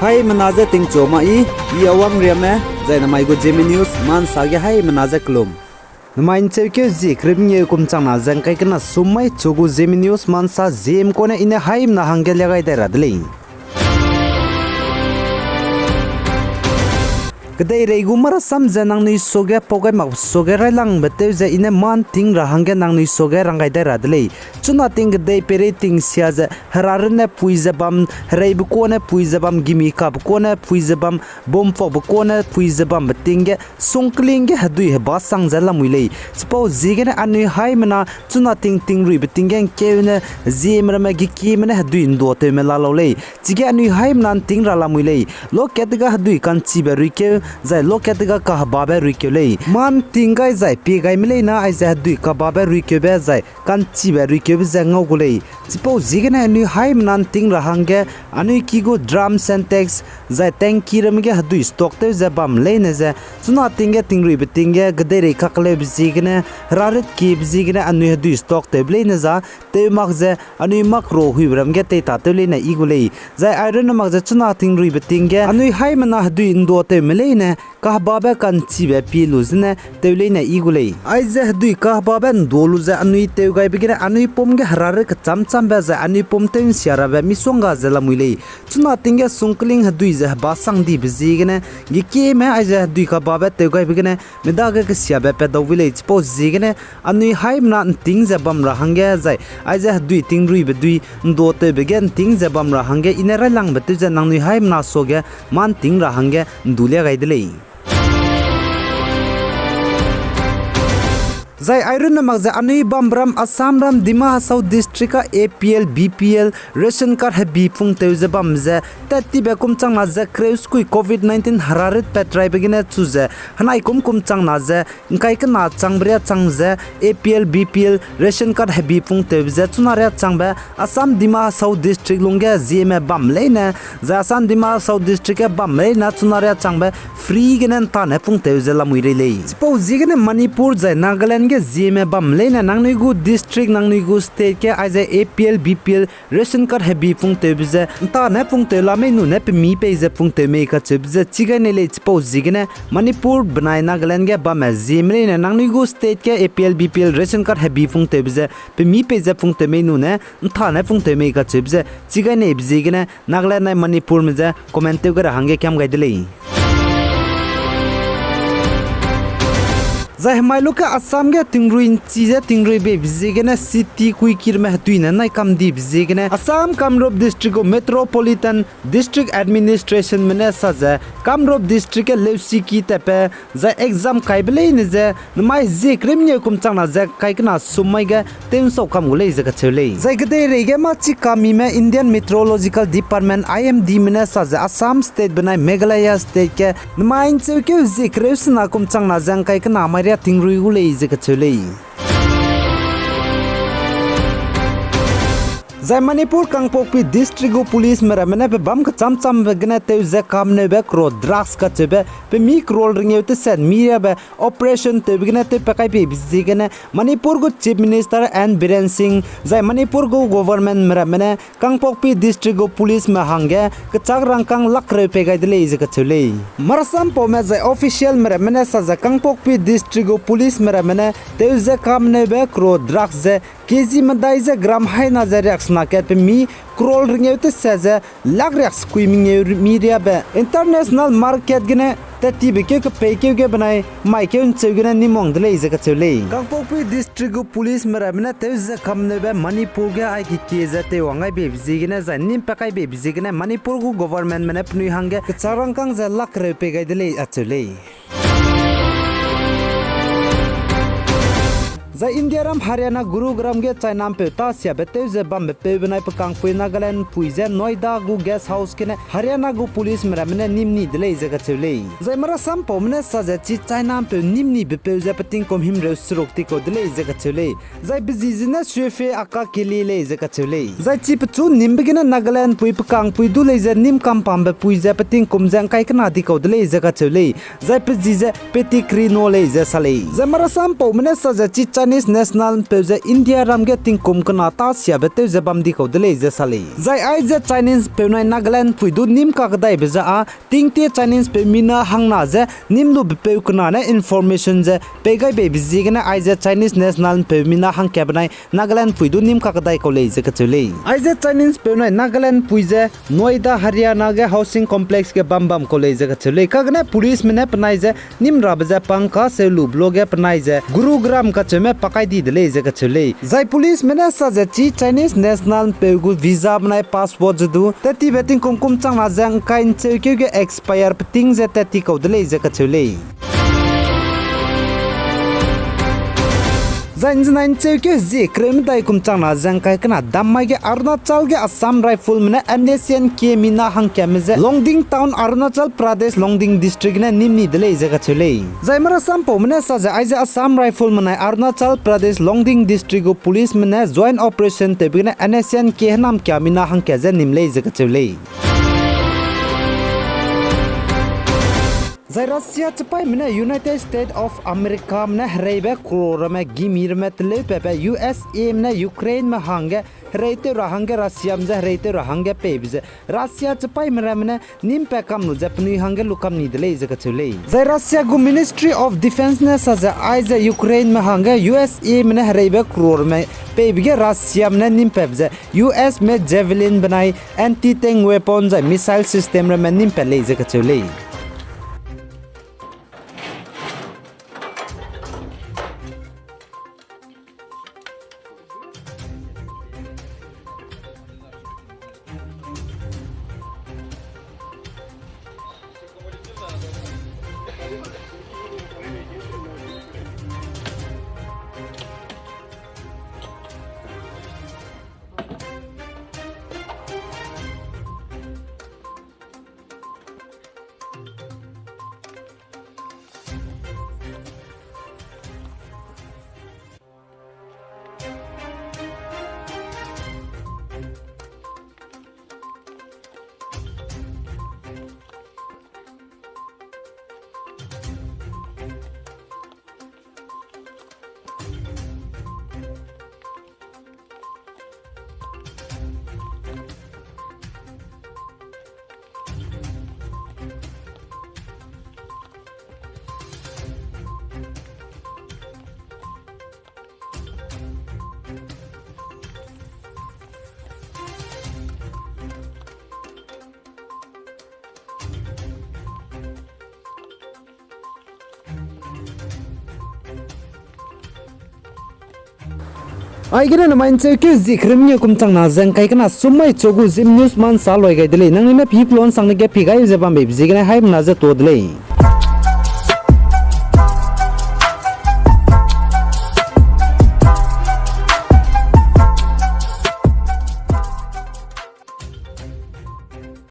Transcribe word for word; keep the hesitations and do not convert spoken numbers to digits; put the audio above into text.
Haimena je tingchu ma i, i Awang Riame, zai namai gu Zeme News ma nsa ge haimena je kelum. Namai ncheukeu zie kereu mengeu kum changna ze ngkai kena sum mai chu gu Zeme News ma nsa ziem kune i ne haimena hangge lia gai dai ra de lei. Kedeirei gu marasam ze nangnui suage pau gai mak suage railangbe tew ze i ne ma nting ra hangge nangnui suage rang gai dai ra de lei. Chuna ting kedei peirei ting sia ze hera runne pui ze bam, hereibe kune pui ze bam, gimi kabe kune pui ze bam, bum pokbe kune pui ze bambe ting ge sungkling ge hedui heba sang ze lamui lei. Chipau ziegene anui haimena chuna ting tingruibe ting ge ngkeune zieme ramme gekieme ne hedui nduatewme la lau lei. Chige anui haimena nting ra lamui lei. Lokat ga hedui kanchibe ruikeu, zai lokat ga kahebabe ruikeu lei. Ma nting gai zai pie gaime leine aize hedui kahebabe ruikeube zai kanchibe ruikeube ze ngau gu lei. Chipau ziegene anui haimena nting ra hangge anui ki gu drum, Sintex, zai tanki ramme ge hedui stock tew ze bam leine ze, chuna ting ge tingruibe ting ge kedeirei kakleube ziegene, herarit kiebe ziegene anui hedui stock tewbe leine za, tew mak ze anui mak ro huibe ram ge teitatew leine i gu lei. Zai airunne mak ze chuna tingruibe ting ge anui haimena hedui nduatewme leine kahebabe kanchibe pie lu zene tew leine i gu lei. Aize hedui kahebabe ndu lu ze anui tew gaibe gene anui pum ge herarit kechamchambe zai anui pum tew nsia rabe misongga ze lamui lei. Chuna ting ge sungkling hedui ze heba sang dibe ziegene, gekieme aize hedui kahebabe tew gaibe gene, medage kesiabe pat dau wi lei. Chipau ziegene anui haimena nting ze bam ra hangge zai aize hedui tingruibe dui nduatewbe ge nting ze bam ra hangge i ne railangbe tew ze nangnui haimena suage ma nting ra hangge ndu lia gai de lei. Zai airunne mak ze anui bambe ram Assam ram Dima Hasao District a APL, BPL ration card hebi pungtew ze bam ze, tattibe kum changna ze kereu sekui covid nineteen herarit pat raibe gene chu ze, henai kum kum changna ze, ngkai kena changbe riâ chang ze, APL, BPL ration card hebi pungtewbe ze chuna riâ changbe Assam Dima Hasao District lungge zieme bam leine, zai Assam Dima Hasao District ge bam leine chuna riâ changbe free gene ntane pungtew ze lamui rei lei. Chipau ziegene Manipur zai Nagaland ge zieme bam leine nangnui gu district, nangnui gu state ge aize APL, BPL ration card hebi pungtewbe ze ntane pungtew la mei nune pemi pei ze pungtew mei kacheube ze chi gai nei lei. Chipau ziegene Manipur benai Nagaland ge bamme zieme leine nangnui gu state ge APL, BPL ration card hebi pungtewbe ze pemi pei ze pungtew mei nune ntane pungtew mei kacheube ze chi gai neibe ziegene Nagaland nai Manipurme ze comment tew gai ra hangge kiam gai de lei. Zai hemai luge Assam ge tingrui nchi ze tingrui beibe ziegene city kuikirme hedui ne nai kam dibe ziegene Assam Kamrup District gu Metropolitan District Administrationme ne sa ze Kamrup District ge leusiki tatbe zai exam kaibe leine ze namai zie kereu mengeu kum changna ze ngkai kena sum mai ge tew nsau kam gu lei ze kacheu lei. Zai kedeirei ge mâ chi kamime Indian Meteorological Department, IMDme ne sa ze Assam State benai Meghalaya State ge namai ncheukeu zie kereu sena kum changna ze ngkai kena mai riâ tingrui gu lei ze kacheu lei. Zai Manipur Kangpokpi District gu policeme ramme ne pebâm kechamchambe gene tew ze kamneube crore drugs kacheube pemi crore ringeu teset mi riabe operation tewbe gene tewpa kai beibe ziegene Manipur gu Chief Minister N Biren Singh zai Manipur gu governmentme ramme ne Kangpokpi District gu policeme hangge kechâk rangkâng lak reu pei gai de lei ze kacheu lei. Marasampaume zai officialme ramme ne sa ze Kangpokpi District gu policeme ramme ne tew ze kamneube crore drugs ze KG medai ze gram haina ze riaksena kat pemi crore ringeu teset ze lak riaksekui mengeu mi riabe international market gene tattibe keu kepeikeu ge benai maikeu ncheu gene nimwang de lei ze kacheu lei. Kangpokpi District gu policeme ramme ne tew ze kamneube Manipur ge aike kie ze teiwang gai beibe ziegene zai nim pa kai beibe ziegene Manipur gu governmentme ne penui hangge kechâk rangkâng ze lak reu pei gai de lei acheu lei. Zai Indiaram Haryana Gurugram ge Chinapeu tâ siabe tew ze bambe peu benai pe kangpui Nagalandpui ze Noida gu guest house gene Haryana gu policeme ramme ne nîm ni de lei ze kacheu lei. Zai marasampaume ne sa ze chi Chinapeu nîm nibe peu ze pe tingkum himreu seruk ti kau de lei ze kacheu lei. Zai pe ji zene Swefe Akakili lei ze kacheu lei. Zai chi pechu nîmbe gene Nagalandpui pe kangpui du lei ze nîm kampambe pui ze pe tingkum ze ngkai kena di kau de lei ze kacheu lei. Zai pe ji ze Petikri No lei ze sa lei. Zai marasampaume ne sa ze chi Chinese national ’mpeu ze India ram ge tingkum kena tâ siabe tew ze bam di kau de lei ze sa lei. Zai aize Chinese ’mpeu nai Nagaland ’mpui du nîm kakdaibe ze â, tingtie Chinese ’mpeu mina hangna ze nîm lubepeu kena ne information ze pei gai beibe ziegene aize Chinese national ’mpeu mina hangkabe nai Nagaland ’mpui du nîm kakdai kau lei ze kacheu lei. Aize Chinese ’mpeu nai Nagaland ’mpui ze Noida, Haryana ge housing complex ge bam bam kau lei ze kacheu lei. Kagene policeme ne penai ze nîm rabe ze pangka seu lube luage penai ze Gurugram kacheume pakai di de lei ze kacheu lei. Zai policeme ne sa ze chi Chinese national ’mpeu gu visa benai passport ze du tat tibe tingkum kum changna ze ’ngkai ’ncheukeu ge expire peting ze tat ti kau de lei ze kacheu lei. Zai ’nzenai ’ncheukeu hezie kereu medai kum changna ze ’ngkai kena dam mai ge Arunachal ge Assam Rifleme ne N S C N K mina hangkame ze Longding Town, Arunachal Pradesh, Longding District gene nîm ni de lei ze kacheu lei. Zai marasampaume ne sa ze aize Assam Rifleme nai Arunachal Pradesh, Longding District gu policeme ne joint operation tewbe gene N S C N K hênamkia mina hangka ze nîm lei ze kacheu lei. Zai Russia chipaîme ne United States of Americame ne hereibe crore ramme gimi ramme teleupabe U S Ame ne Ukraineme hangge hereitew ra hangge Russiame je hereitew ra hangge peibe ze Russia chipaîme ramme ne nîm pa kam lu ze penui hangge lukam ni de lei ze kacheu lei. Zai Russia gu Ministry of Defence ne sa ze aize Ukraineme hangge U S Ame ne hereibe crore ramme peibe ge Russiame ne nîm pabe ze U S me Javelin benai anti-tank weapon zai missile system ramme nîm pat lei ze kacheu lei. Aigene namai ’ncheukeu zie kereu mengeu kum changna ze ’ngkai kena sum mai chu gu Zeme News ma ’nsa loi gai de lei. Nangnui ne pipelon sangne ge pi gai ze bambe ziegene haimena ze tuâ de lei.